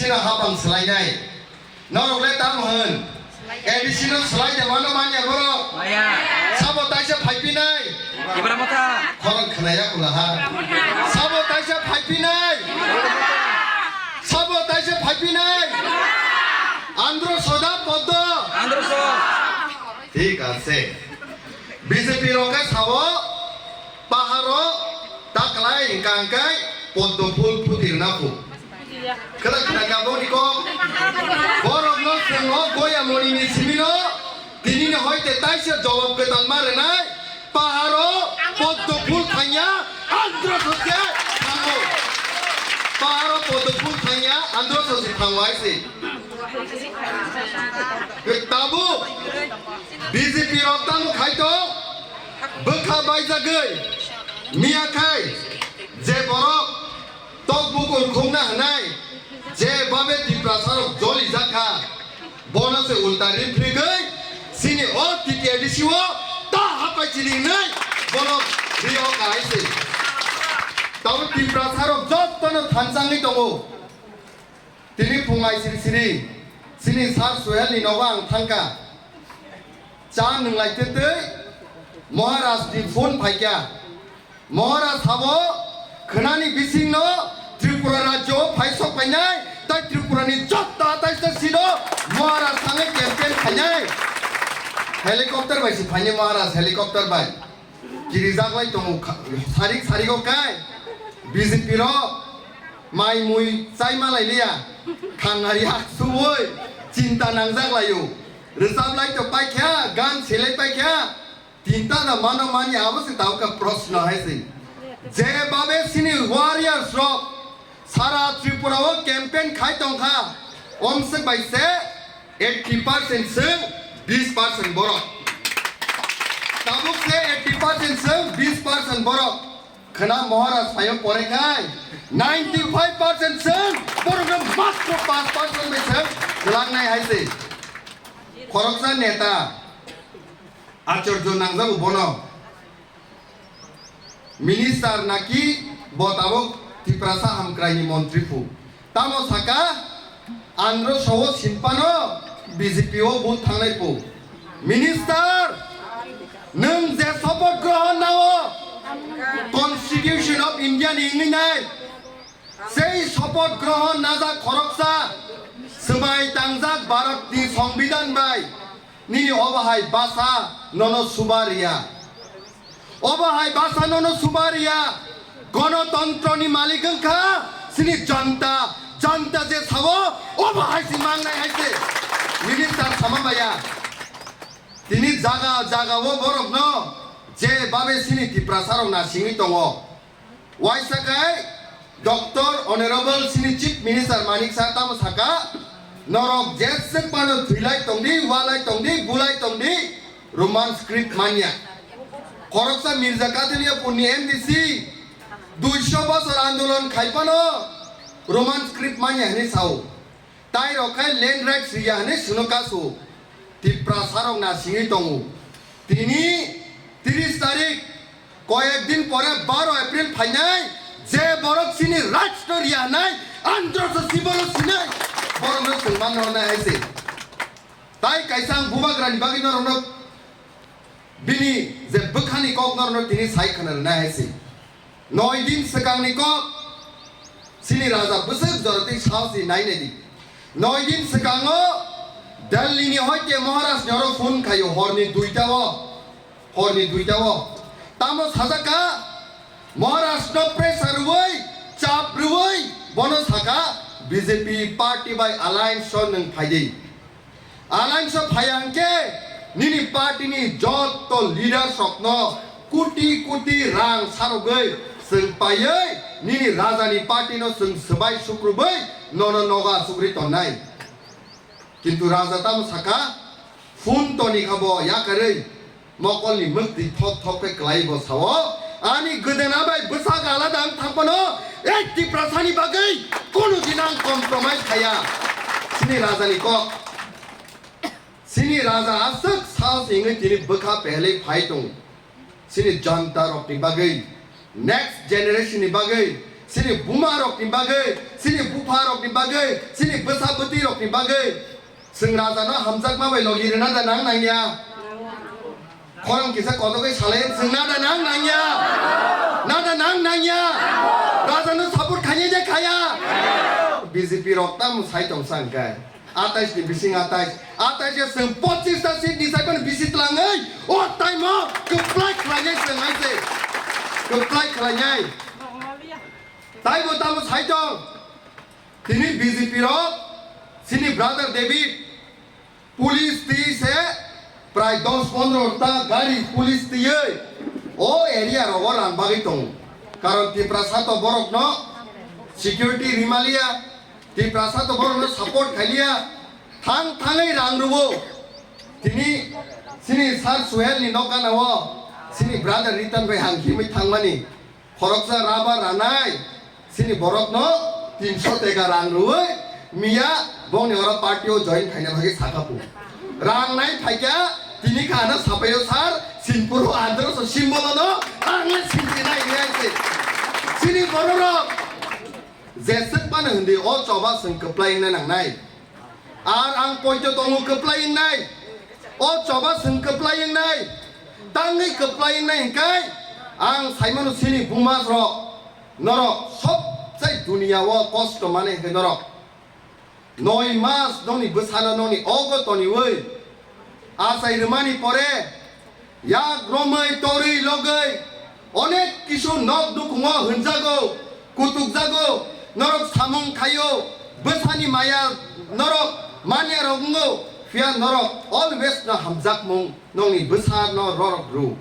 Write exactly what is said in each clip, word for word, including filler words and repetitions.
Sino hapang swlainai. Norok le tam hwn? A D C no swlai de mano manya borok? Maya. Sabo taisa phaipinai? Ibra motha. Khorang khwnaya kula ha. Sabo taisa phaipinai? Sabo taisa phaipinai? Andro soda poddo? Andro so. Thik ase. B J P rok khe sabo paharo taklai hwnkha hwnkhe poddo phul phuti rwna phu. Khwna khwna khe aboni kok. Borokno chwng o Goya Monini simino tinini hoite taisa jawab kwtal ma rwnai. Paharo poddo phul thangya andro thokya thango. Paharo poddo phul thangya andro thosi thango hai se. Tabuk B J P rok tamo khai tong bwkha baijagwi miya khai je borok tok bukur khumna hwnai je babe Tiprasa rok joli jakha bono se ulta ri phrigwi sini o T T A D C o ta hapai chili hwnwi bono rio kahai se. Tamo Tiprasa rok jottono thanchangwi tongo. Tini phunglai siri siri sini sir Suhel ni nogo ang thangkha. Cha nwnglai twi twi Maharaj ni phone phaikha. Maharaj sabo khwnani bisingno Tripura rajyo o phai sok painai, tai Tripura ni jotto atais ta sino Maharaj thangwi campaign khainai. Helicopter bai si phainai Maharaj, helicopter bai. Kirijaklai tongo kha-, sarik sarik o kai B J P rok mai mui chai malai liya, khangari hak suwoi chinta nangjak laio. Rwchap lai to paikha, gan selai paikha, tinta da mano mani abo se tauka proshno hai se. Je babe sini warriors rok sara Tripura o campaign khai tongkha, omswk bai se eighty percent chwng bis percent borok. Tabuk se eighty percent chwng bis percent borok. Khwna Maharaj phaio pore khai ninety five percent chwng borokno matro paanch percent bai chwng kwlangnai hai se. Khoroksa neta acharjo nangjago bono. Minister naki bo tabuk Tiprasa hamkraini montri phu. Tamo saka andro sowo simpano B J P o vote thangnai phu. Minister, nwng je sopoth grohon nao Constitution of India ni wngwi nai, sei sopoth grohon najak khoroksa swbai tangjak Bharat ni Songbidan bai nini obo hai basa nono subar ya. Obo hai basa nono subar ya, gonotontro ni malik wngkha sini janta, janta je sao obo hai si mangnai hai se minister sama baya. Tini jaga jaga o borok no je babe sini Tiprasa rok nasingwi tongo. Waisa khe Doctor Honorable sini Chief Minister Manik Saha tamo saka, norok jeswk phano thwilai tongdi, walai tongdi, bulai tongdi, Roman script manya. Khoroksa Mirza Kathiliapur ni M D C duiso bosor andolon khai phano Roman script manya hwnwi sao. Tai rok khai land rights riya hwnwi suno kasu. Tiprasa rok nasingwi tongo. Tini tris tarik, koyek din pore baro April phainai, je borok sini rights no riya hwnai, andro so siboro sinai, borok no sungman no nai hai se. Tai kaisa ang bubagra ni bagwi norok no bini je bwkhani kok norok no tini sai khna rwnai hai se. Noi din swkangni kok, sini raja bwswk jora twi saosi nai nai di. Noi din swkango Delhi ni hoite Maharaj ni oro phone khaio horni duita o, horni duita o. Tamo sajak kha, Maharaj no pressure rwui, chap rwui, bono saka B J P party bai alliance o nwng phai di. Alliance o phai hwnkhe nini party ni joto leaders rok no koti koti rang sarogwi chwng paiwi nini raja ni party no chwng swbai sukrubwi nono nogo asugri tonnai. Kintu raja tamo saka, phone toni kha bo yakarwi. Mokolni mwktwi thok thok khe kwlai bo sao, "Ani gwdana bai bwsak alada wng thang phano, ei Tiprasani bagwi kunu din ang compromise khaya." Chini rajani kok. Chini raja aswk sal se wngwi tini bwkha pehlwi phai tongo. Chini janta rokni bagwi, next generation ni bagwi, Chini buma rokni bagwi, chini bupha rokni bagwi, chini bwsa bwtwi rokni bagwi chwng raja no hamjakma bai logi rwna da nang nangya? Khorang kisa kotokai salai chwng nada nang nangya? Nada nang nangya? Raja no support khainai de khaya? B J P rok tamo sai tong sa hwnkhe. Atais ni bising atais. Atais ya chwng pochis ta seat ni sai phano bisi tlangwi o time o kwplai khlainai chwng hai se. Kwplai khlainai. Taibo tamo sai tong. Tini B J P rok chini brother David police twi se prai dos pondro ta gari police twiwi o area rogo rang bagwi tongo. Karon Tiprasa to borokno security rimaliya, Tiprasa to borokno support khailiya, thang thangwi rang rwo. Tini chini Sir Suhel ni nokana o chini brother Ritan bai hangkhimwi thangmani. Khoroksa rubber ranai, chini borokno tinso teka rang rwui, miya bongni oro party o join khaina bagwi sakha pu. Rang nai phaikya, tini kha ano sapaio sir, sinpuro andro so simbolo no, ang le sinti nai nai se. Chini bororok, jeswk mano hindi o choba chwng kwplai wngna nangnai. Ar ang poito tongo kwplai wngnai. O choba chwng kwplai wngnai. Tangwi kwplai wngnai hwnkhe ang saimano chini buma rok, norok sobsai dunia o kosto mane hwnkhe norok. Noi mas nokni bwsano nokni ogo toniwi achai rwmani pore yak romwi torwi logwi onek kisu nok nukhungo hwnjago, kutukjago, norok samung khaio, bwsani maya norok manya rok wngo, phiya norok always no hamjakmung nokni bwsa no rorok rw.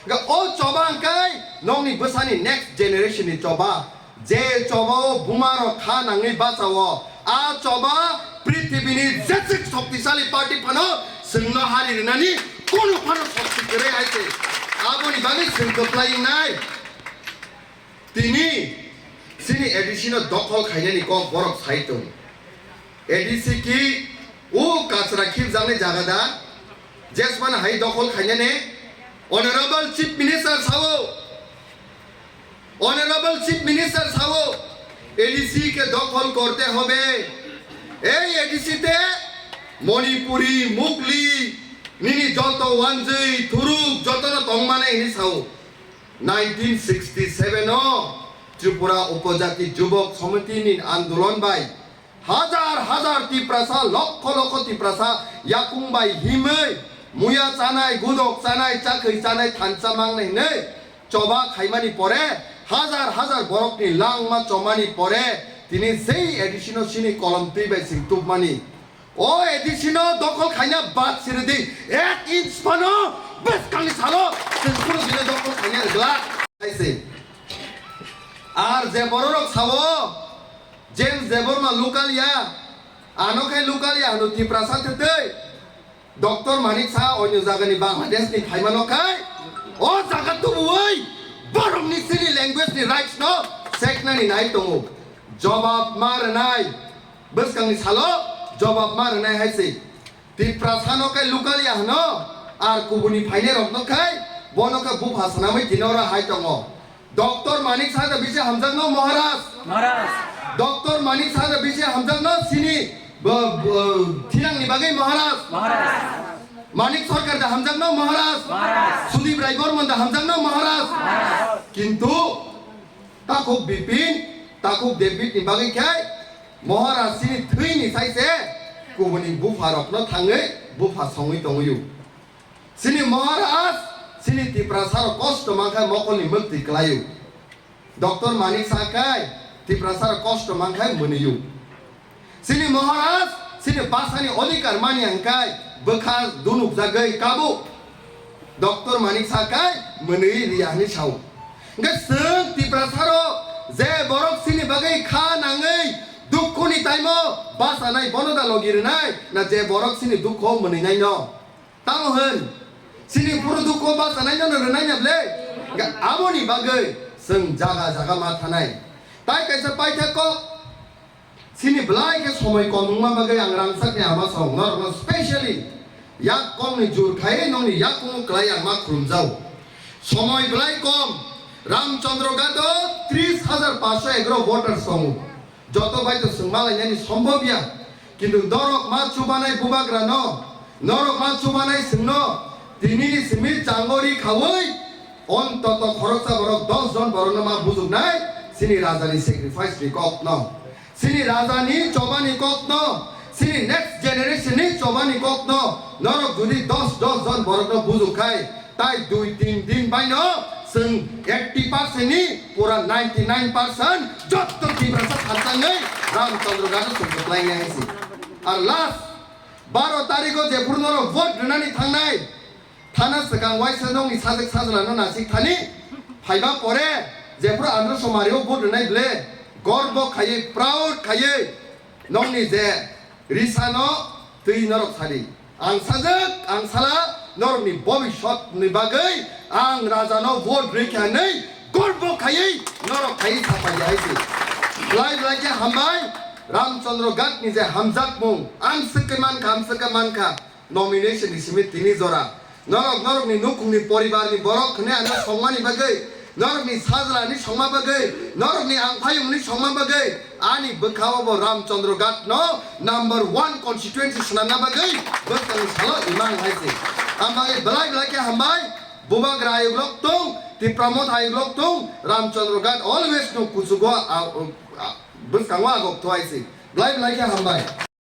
Ga o choba hwnkhe nokni bwsani next generation ni choba. Je choba o buma rok kha nangwi bacha o, a choba prithibini jeswk shoktisali party phano chwngno hari rwnani kunu phano shokti kwrwi hai se. Aboni bagwi chwng kwplai wngnai. Tini chini A D C no dokhol khainani kok borok sai tongo. A D C ki o kachra khibjaknai jaga da, jesmano hai dokhol khainani Honorable Chief Minister sao, Honorable Chief Minister sao, A D C ke dokhol korte hobe. Ei A D C te Manipuri, Mugli, nini joto wanjwi, thuruk jotono tongmani hini sao. Nineteen sixty seven o Tripura Upojati Jubok Samiti ni andolon bai hajar hajar Tiprasa, lokho lokho Tiprasa yakung bai himwi muya chanai, gudok chanai, chakhwi chanai, thansa mangnai hinwi choba khaimani pore hajar hajar borokni langma chomani pore tini sei A D C no chini kolom twi bai sing tubmani. O A D C no dokhol khaina bad siridi ek inch phano bwskangni salo chwng phuru bini dokhol khaina rwgwlak. Hai se. Ar je bororok sao, James Debbarma local ya, ano khe local ya hwno Tiprasa thwtwi. Doctor Manik Saha onyo jagani Bangladesh ni phaimano khai, o jaga tubuwi borokni chini language ni rights no seknani nai tongo. Jobab ma rwnai, bwskangni salo jobab ma rwnai hai se. Tiprasa no khai local ya hwno, ar kubuni phainai rok no khai, bono khe bupha swnamwi tini oro hai tongo. Doctor Manik Saha da bisi hamjakno Maharaj. Maharaj. Doctor Manik Saha da bisi hamjakno sini bo, bo, thinangni bagwi Maharaj. Maharaj. Manik Sarkar da hamjakno Maharaj. Maharaj. Sudip Rai Barman da hamjakno Maharaj. Maharaj. Kintu Takhuk Bipin, Takhuk David ni bagwi khe Maharaj sini thwini sai se kubuni bupha rokno thangwi bupha songwi tongwi. Chini Maharaj, chini Tiprasa rok kosto mankhai mokolni mwktwi kwlaio. Doctor Manik Saha khai Tiprasa rok kosto mankhai mwnwio. Chini Maharaj, chini bhasani odhikar mani hwnkhe bwkha dunukjagwi kabo. Doctor Manik Saha khai mwnwi riya hwnwi sao. Hwnkhe chwng Tiprasa rok je borok chini bagwi kha nangwi dukhuni time o bachanai bono da logi rwnai na je borok chini dukho mwnwinaino? Tamo hwn, chini phuru dukho bachanaino no rwnaina ble? Ga aboni bagwi chwng jaga jaga ma thanai. Tai kaisa paithak kok, chini belai khe somoi kom wngma bagwi ang rangchakni ama song norokno specially yak kokni jur khai nongni yakung kwlai ang ma khulumjao. Somoi belai kom, Ramchandra Ghat o tris hajar paanch sho egaroh voters tongo. Joto bai to swng malainani sombhob ya. Kintu norok ma chubanai bubagra no, norok ma chubanai swng no, tini ni simi changori khawi, ontoto khoroksa borok dos jon borok no ma bujuknai, chini raja ni sacrifice ni kok no. Chini raja ni choba ni kok no, chini next generation ni choba ni kok no, norok jodi dos, dos jon borok no bujuk khai, tai dui tin din bai no chwng eighty percent ni pura ninety nine percent jotto Tiprasa khachangwi Ramchandra Ghat o chwng kwplai nai hai se. Ar last baro tarikh o jephuru norok vote rwnani thangnai, thana swkang waisa nokni sajwk sajla no nasik thani, phaiba pore jephuru Andhra Somari o vote rwnai ble, gorbo khaiwi, proud khaiwi nokni je risa no twi norok sadi. Ang sajwk, ang sala, norokni bobiswt ni bagwi ang raja no vote rwi kha hinwi gorbo khaiwi norok khaiwi sapai ya hai se. Belai belai khe hambai, Ramchandra Ghat ni je hamjakmung, ang swkhe mankha, ang swkhe mankha, nomination ni simi tini jora. Norok, norokni nukhungni poribarni borok hwnwi ano songmani bagwi, norokni sajlani songma bagwi, norokni angphayungni songma bagwi, ani bwkhao bo Ramchandra Ghat no number one constituency swnamna bagwi bwskangni salo imang hai se. Ang bagwi belai belai khe hambai, bubagra ayuk lok tung, Tipra Motha ayuk lok tung, Ramchandra Ghat always no kuchugo a, a, bwskango agok thwai se. Belai belai khe hambai.